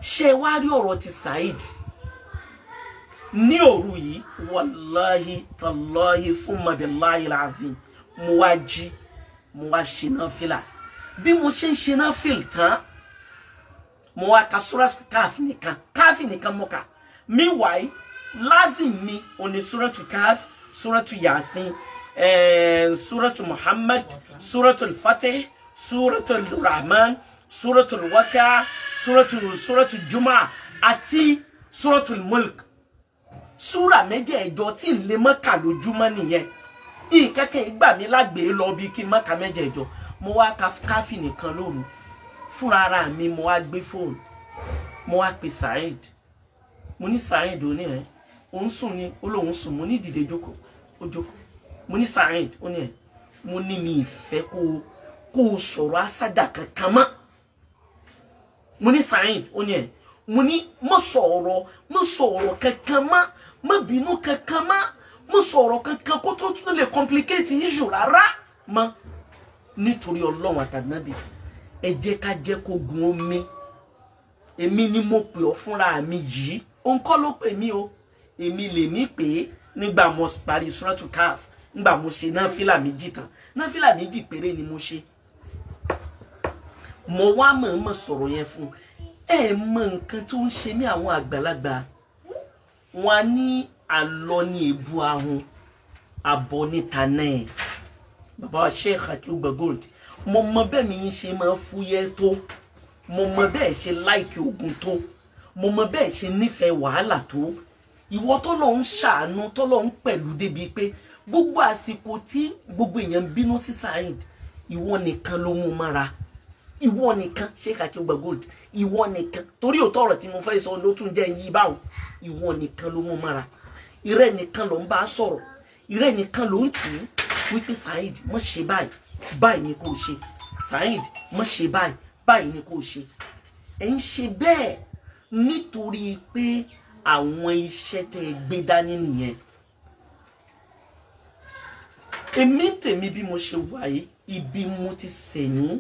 Ṣé wá rí ọ̀rọ̀ ti Saheed ní òru yìí? Wàláhi tàláhi fún billahi alazim, mo wá jí, mo wá ṣe náfìlà. Bí mo ṣe ń ṣe náfìlà tán, mo wá ka suratu Káàfì nìkan, Káàfì nìkan mo kà. Meanwhile, lázìm mi òní suratu Káàfì, suratu Yasin, suratu Muhammad, suratu Fatih, suratu Rahman, suratu Waka, suratu Juma àti suratu Mulk. Súrà mẹ́jẹ̀ẹ̀jọ tí n lè má kà lójúmọ́ nìyẹn. Ìkẹ́kẹ́ ìgbà mi lágbèé lọ bí kí n má ka mẹ́jẹ̀ẹ̀jọ. Mo wá ka Káàfì nìkan lóru. Fúnra ara mi mo wá gbé fóònù, mo wá pe Saheed. Mo ní Saheed, ó ní ẹ òun sùn ni, ó lóun sùn. Mo ní dìde jókòó, ó jókòó. Mo ní Saheed, ó ní ẹ, mo ní mi ìfẹ́ kó o sọ̀rọ̀ asádà kankan mọ́. Mo ní Saheed, ó ní ẹ, mo ní mo sọ̀rọ̀ kankan mọ́, mo bínú kankan mọ́, mo sọ̀rọ̀ kankan kó tó tún lè complicate issue rárá mọ́. Nítorí Ọlọ́run àtànábì, ẹ jẹ́ ká jẹ́ kó gun omi. Èmi ni mo pè ọ́ fúnra mi yìí, òun kọ́ ló pè mí o, èmi lèmi pè é nígbà mo parí suratu Káàfì, nígbà mo ṣe náfìlà méjì tán. Náfìlà méjì péré ni mo ṣe. Mo wá mọ̀ọ́mọ̀ sọ̀rọ̀ yẹn fún ẹ. Mọ nǹkan tó ń ṣe ní àwọn àgbàlagbà wọn ní àlọ ní èbú ahun àbọ̀ níta náà. Bàbá Sheikh Akeugba Gold, mo mọ bẹ́ẹ̀ mi ń ṣe máa fúyẹ́ tó, mo mọ bẹ́ẹ̀ ṣe láìkí ogun tó, mo mọ bẹ́ẹ̀ ṣe nífẹ̀ẹ́ wàhálà tó. Ìwọ tọ́lọ́ ń ṣàánú, tọ́lọ́ ń pẹ̀lú débi pé gbogbo àsìkò tí gbogbo èèyàn bínú sí Saheed, ìwọ nìkan ló mú mára. Ìwọ nìkan, Sheikh Akeugba Gold, ìwọ nìkan. Torí òótọ́ ọ̀rọ̀ tí mo fẹ́ sọ ló tún jẹ́ yí báwọn. Ìwọ nìkan ló mú mára. Ìrẹ́ nìkan ló ń bá sọ̀rọ̀, ìrẹ́ nìkan ló ń tì í wípé Saheed má ṣe báyìí, báyìí ni kò ṣe. Saheed má ṣe báyìí, báyìí ni kò ṣe. Ẹ ń ṣe bẹ́ẹ̀ nítorí pé àwọn iṣẹ́ tẹ́ ẹ gbé dání nìyẹn. Èmi tèmi bí mo ṣe wà yìí, ibi mo ti sẹ̀yìn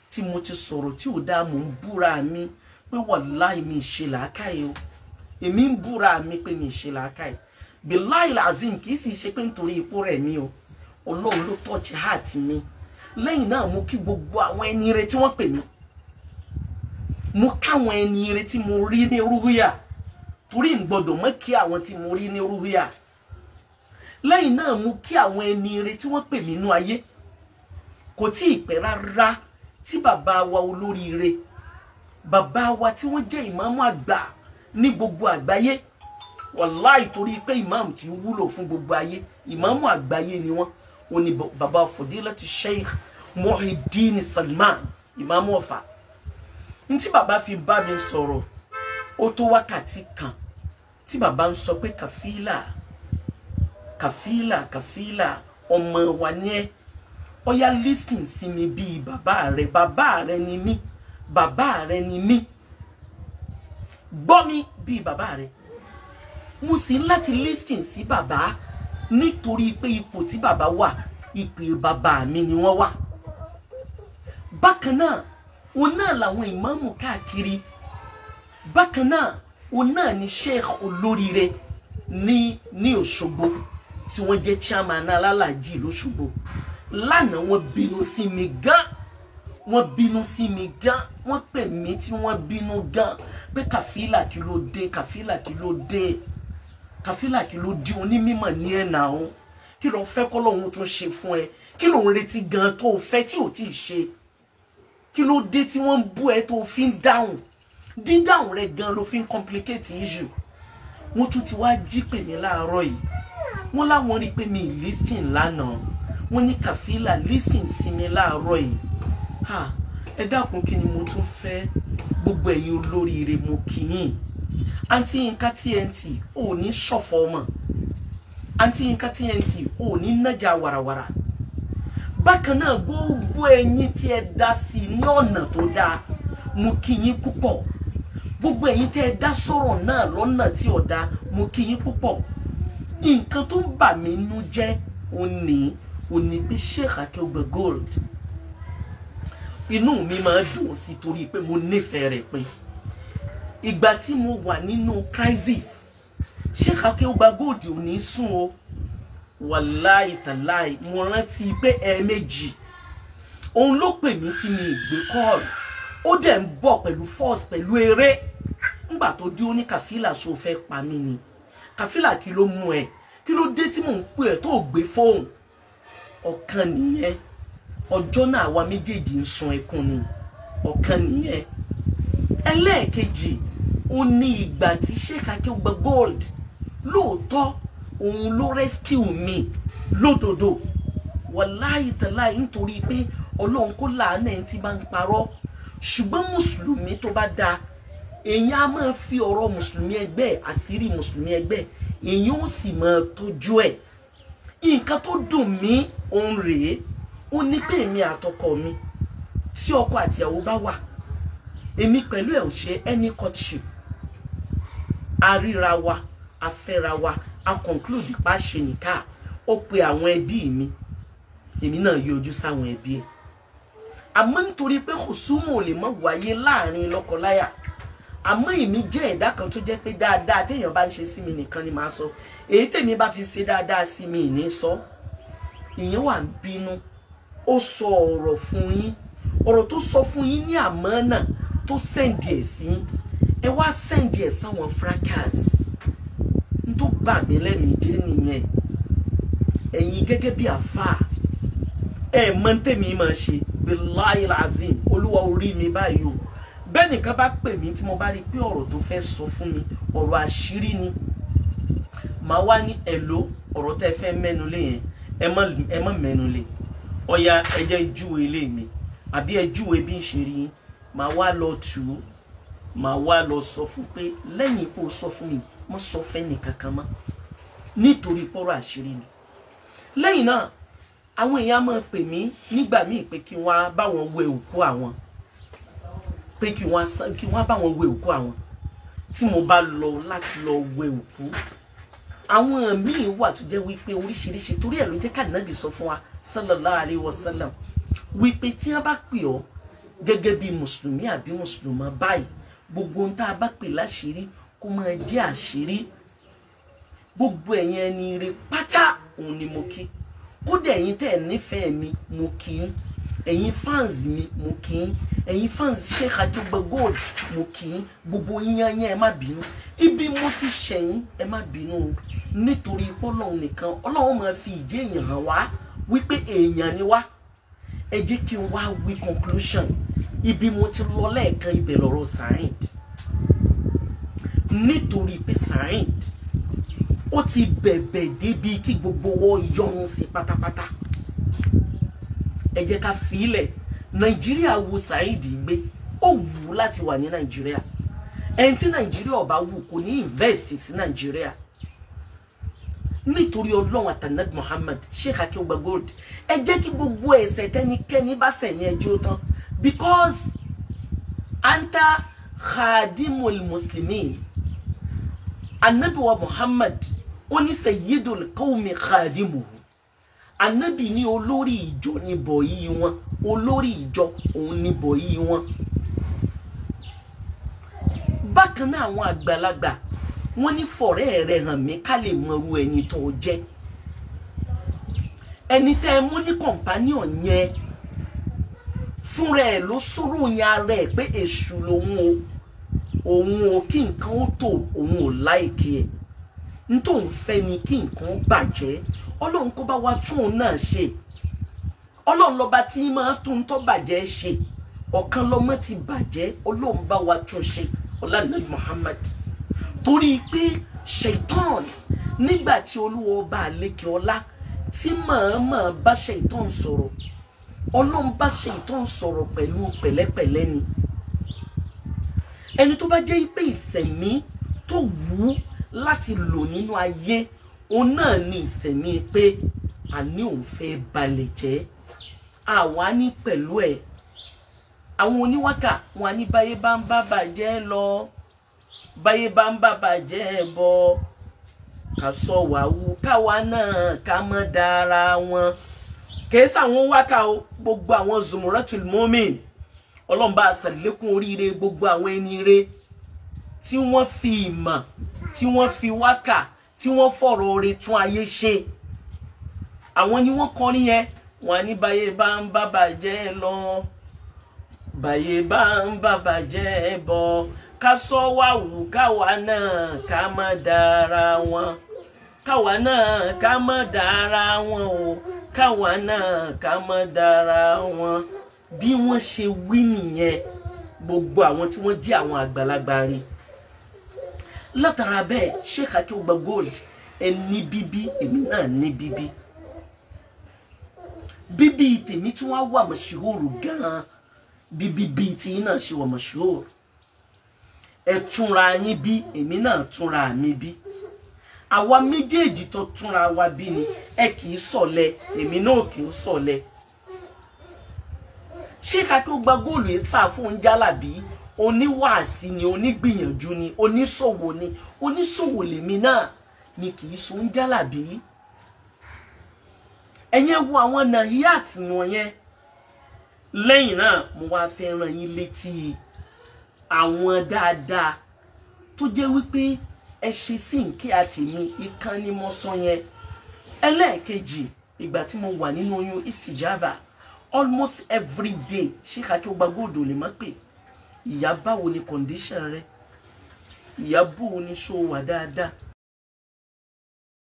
tí mo ti sọ̀rọ̀ tí ò dáa, mò ń búra mi pé wàláì mi ṣe làákàyè o. Èmi ń búra mi pé mi ṣe làákàyè. Billahi azim, kì í sì ṣe pé nítorí ipò rẹ̀ mi o, Ọlọ́run ló touch heart mi. Lẹ́yìn náà mo kí gbogbo àwọn ẹni ire tí wọ́n pè mí. Mo káwọn ẹni ire tí mo rí ní rúhíà, torí n gbọ́dọ̀ mọ́ kí àwọn tí mo rí ní rúhíà. Lẹ́yìn náà mo kí àwọn ẹni ire tí wọ́n pè mí nínú ayé. Kò tí ì pẹ́ rárá tí bàbá wa olóríire, bàbá wa tí wọ́n jẹ́ ìmáàmù àgbà ní gbogbo àgbáyé, wàláì torí pé ìmáàmù tí wúlò fún gbogbo ayé, ìmáàmù àgbáyé ni wọ́n. Wọ́n ní bàbá Fadilatu Sheikh Muhyiddin Salman, ìmáàmù Ọ̀fà. Ní tí bàbá fi bá mi sọ̀rọ̀, ó tó wákàtí kan tí bàbá ń sọ pé Kàfílà, Kàfílà, Kàfílà, ọmọ wa ní ẹ. Ó yá listen sí mi bíi bàbá rẹ, bàbá rẹ ni mí, bàbá rẹ ni mí. Gbọ́ mi bíi bàbá rẹ. Mo sì ń láti listen sí bàbá nítorí pé ipò tí bàbá wà, ipò bàbá mi ni wọ́n wà. Bákan náà, òun náà làwọn ìmáàmù káàkiri. Bákan náà, òun náà ni Sheikh olóríire ní Òṣogbo tí wọ́n jẹ́ chairman alálàájì lóṣogbo. Lánàá wọ́n bínú sí mi gan, wọ́n bínú sí mi gan, wọ́n pè mí tí wọ́n bínú gan pé Kàfílà kí ló dé, Kàfílà kí ló dé, Kàfílà kí ló dé, onímọ̀ ní ẹ̀ náà o. Kí ló fẹ́ kọ́ lóun tún ṣe fún ẹ? Kí ló ń retí gan tó fẹ́ tí ò tí ì ṣe? Kí ló dé tí wọ́n ń bú ẹ tó fi ń dáhùn? Dídáhùn rẹ gan ló fi ń complicate issue. Wọ́n tún ti wá jí pè mí láàárọ̀ yìí. Wọ́n láwọn rí pé mi listen lánàá. Wọ́n ní Kàfílà listen sí mi láàárọ̀ yìí. Ha, ẹ dákun, kí ni mo tún fẹ́? Gbogbo ẹ̀yin olóríire mo kí yín. Àǹtí Yinka TNT ò ní ṣọ̀fọ̀ ọmọ. Àǹtí Yinka TNT ò ní nájà wàràwàrà. Bákan náà gbogbo ẹ̀yin tí ẹ dá sí ní ọ̀nà tó dáa, mo kí yín púpọ̀. Gbogbo ẹ̀yin tí ẹ dá sọ̀rọ̀ náà lọ́nà tí ò dáa, mo kí yín púpọ̀. Nǹkan tó ń bà mí nú jẹ́ òní pé Sheikh Akeugba Gold, inú mi máa dùn sí torí pé mo nífẹ̀ẹ́ rẹ̀ pé Ìgbà tí mo wà nínú crisis, Sheikh Akeugba Gold ò ní sùn o. Wàláì tàláì, mo rántí pé ẹ̀ẹ̀mejì òun ló pè mí tí mi ìgbé kọ́ọ̀lù. Ó dẹ̀ ń bọ̀ pẹ̀lú force, pẹ̀lú eré. Ńgbà tó dé ó ní Kàfílà, ṣó fẹ́ pa mí ni? Kàfílà, kí ló mú ẹ? Kí ló dé tí mò ń pè ẹ́ tó gbé fóònù? Ọ̀kan nìyẹn. Ọjọ́ náà àwa méjèèjì ń sun ẹkún ni. Ọ̀kan nìyẹn. Ẹlẹ́ẹ̀kejì, ó ní ìgbà tí Sheikh Akeugba Gold, lóòótọ́ òun ló rescue mi lódodo, wàláyé tàláyé, nítorí pé Ọlọ́run kó láàánú ẹni tí bá ń parọ́. Ṣùgbọ́n mùsùlùmí tó bá dáa, èèyàn á máa fi ọ̀rọ̀ mùsùlùmí ẹgbẹ́, àṣírí mùsùlùmí ẹgbẹ́, èèyàn ó sì máa tọ́jú ẹ̀. Nǹkan tó dùn mí òun rèé, ó ní pé èmi àtọkọ mi, tí ọkọ àtìyàwó bá wà, èmi pẹ̀lú ẹ̀ ò ṣe any courtship. A ríra wa, a fẹ́ra wa, a conclude pa ṣe nìka. Ó pe àwọn ẹbí mi, èmi náà yọjú sáwọn ẹbí ẹ̀. Àmọ́ nítorí pé kùsùmù ò lè mọ́ wáyé láàrin lọ́kọláya, àmọ́ èmi jẹ́ ẹ̀dá kan tó jẹ́ pé dáadáa téèyàn bá ń ṣe sí mi nìkan ni màá sọ. Èyí tèmi bá fi ṣe dáadáa sí mi ìní sọ. Ìyẹn wà ń bínú, ó sọ ọ̀rọ̀ fún yín. Ọ̀rọ̀ tó sọ fún yín ní àmọ́ náà tó send ẹ̀ sí yín, ẹ wá send ẹ̀ sáwọn fracas. N tó bà mí lẹ́mìí jẹ́ nìyẹn. Ẹ̀yin gẹ́gẹ́ bí àfáà, ẹ mọ̀ tèmi máa ṣe. Billahi azim, Olúwa orí mi báyìí o. Bẹ́ẹ̀ nìkan bá pè mí, tí mo bá rí i pé ọ̀rọ̀ tó fẹ́ sọ fún mi ọ̀rọ̀ àṣírí ni, màá wá ní ẹ̀ló, ọ̀rọ̀ tẹ́ fẹ́ mẹ́nu lé yẹn, ẹ má mẹ́nu lé. Ọ̀ya, ẹ jẹ́ ń júwe ilé mi, àbí ẹ júwe bí ń ṣe rí yín. Màá wá lọ tù ú, màá wá lọ sọ fún pé lẹ́yìn kó sọ fún mi, mo sọ fẹ́ nìkankan mọ́, nítorí pọ́rọ̀ àṣírí ni. Lẹ́yìn náà, àwọn èèyàn máa pè mí nígbà míì pé kí wọ́n á bá wọn wẹ òkú àwọn, pé kí wọ́n á bá wọn wẹ òkú àwọn. Tí mo bá lọ láti lọ wẹ òkú, àwọn míì wà tó jẹ́ wípé oríṣiríṣi. Torí ẹ̀ ló jẹ́ kànábì sọ fún wa, sallallahu alayhi wa sallam, wípé tí wọ́n bá pè ọ́ gẹ́gẹ́ bí mùsùlùmí àbí mùsùlùmá báyìí, gbogbo ohun tá a bá pè láṣìírí, kó máa jẹ́ àṣírí. Gbogbo ẹ̀yin ẹni ire pátá òun ni mo kí. Kódà ẹ̀yin tẹ́ ẹ̀ nífẹ̀ẹ́ mi, mo kí yín. Ẹ̀yin fans mi, mo kí yín. Ẹ̀yin fans Sheikh Akeugba Gold, mo kí yín. Gbogbo yín yẹn, ẹ má bínú. Ibi mo ti ṣẹ̀yìn, ẹ má bínú o, nítorí Ọlọ́run nìkan, Ọlọ́run máa fi ìjẹ́ èèyàn hàn wá wípé èèyàn ni wá. Ẹ jẹ́ kí n wá wí conclusion. Ibi mo ti lọ lẹ́ẹ̀kan, ibẹ̀ lọ́rọ̀ Saheed, nítorí pé Saheed ó ti bẹ̀bẹ̀ débi kí gbogbo wọn yọrun sí pátápátá. Ẹ jẹ́ ká fi ilẹ̀ Nàìjíríà wo Saheed gbé. Ó wù ú láti wà ní Nàìjíríà. Ẹni tí Nàìjíríà ọba wù kò ní invest sí Nàìjíríà. Nítorí Ọlọ́run àtànàbí Muhammad, Sheikh Akeugba Gold, ẹ jẹ́ kí gbogbo ẹ̀ṣẹ̀ tẹ́nikẹ́ni bá ṣẹ̀yìn ẹjọ́ tán, because anta khadimul muslimin. Anabi wa Muhammad, ó ní sayyidul qawmi khadimuhu. Anabi ní olórí ìjọ ní bọ̀yì wọn, olórí ìjọ òun ní bọ̀yì wọn. Bákan náà, àwọn àgbàlagbà wọ́n ní fọ̀rẹ́ rẹ̀ hàn mí ká lè mọrú ẹni tó jẹ́. Ẹni tẹ́ ẹ mú ní companion yẹn, fúnra ẹ̀ ló sọ̀rọ̀ yẹn ara ẹ̀ pé èṣù lòun o, òun ò kí nǹkan ó tò, òun ò like ẹ̀, nítòun fẹ́ ni kí nǹkan bàjẹ́. Ọlọ́run kó bá wa tún òun náà ṣe. Ọlọ́run lọ́ba tí máa tún tó bàjẹ́ ṣe. Ọ̀kan lọ́mọ ti bàjẹ́, Ọlọ́run bá wa tún ṣe, ọlànà Muhammad. Torí pé ṣèitán, nígbà tí Olúwa ọba àlékè ọlá tí màámà bá ṣèitán sọ̀rọ̀, Ọlọ́run bá ṣèitán sọ̀rọ̀ pẹ̀lú pẹ̀lẹ́pẹ̀lẹ́ ni. Ẹni tó bá jẹ́ pé ìsẹ̀mí tó wù ú láti lò nínú ayé òun náà ni ìsẹ̀mí pé àní òun fẹ́ balẹ̀ jẹ́, àwa ní pẹ̀lú ẹ̀. Àwọn oníwákà wọn ní báyé bá ń bá bàjẹ́ lọ, báyé bá ń bá bàjẹ́ bọ̀, ká sọ wàhù káwa náà ká mọ́ dára wọn. Kìí sàwọn wákà o. Gbogbo àwọn zumuratul mumin, Ọlọ́run bá ṣàlékún oríire gbogbo àwọn ẹni ire. tí wọ́n fi ìmọ̀, tí wọ́n fi wákà, tí wọ́n fọ̀rọ̀ oore tún ayé ṣe. Àwọn ni wọ́n kọrin yẹn. Wọ́n ní báyé bá ń bá bàjẹ́ lọ, báyé bá ń bá bàjẹ́ bọ̀, ká sọ wá wù káwa náà ká má dára wọn, káwa náà ká má dára wọn o, káwa náà ká má dára wọn. Bí wọ́n ṣe wí nìyẹn, gbogbo àwọn tí wọ́n jẹ́ àwọn àgbàlagbà rí. Látara bẹ́ẹ̀, Sheikh Akeugba Gold, ẹ ní bíbí, èmi náà ní bíbí. Bíbí tèmi tí wọ́n wà mọ̀ṣíhòrò gan-an, bíbí bíi tí yín náà ṣe wà mọ̀ṣíhòrò. Ẹ túnra yín bí, èmi náà túnra mi bí. Àwa méjèèjì tó túnra wa bí ni. Ẹ kì í sọ̀lẹ, èmi náà kì í sọ̀lẹ. Sheikh Akeugba Gold yìí sà fún jálàbí, oníwàásí ni, onígbìyànjú ni, oníṣòwò ni, oníṣòwò lèmi náà, mi kì í sùn jálàbí. Ẹ̀yin wo àwọn nahiyat wọ̀nyẹn. Lẹ́yìn náà mo wá fẹ́ rán yín létí àwọn dáadáa tó jẹ́ wípé ẹ ṣe sí nkí àtẹ̀mí ìkànnì mọ́sán yẹn. Ẹlẹ́ẹ̀kejì, ìgbà tí mo wà nínú oyún ìsìjábà, almost every day Sheikh Akeugba Gold ò lè má pè, ìyá báwo ni condition rẹ, ìyá bò ní ṣó wà dáadáa,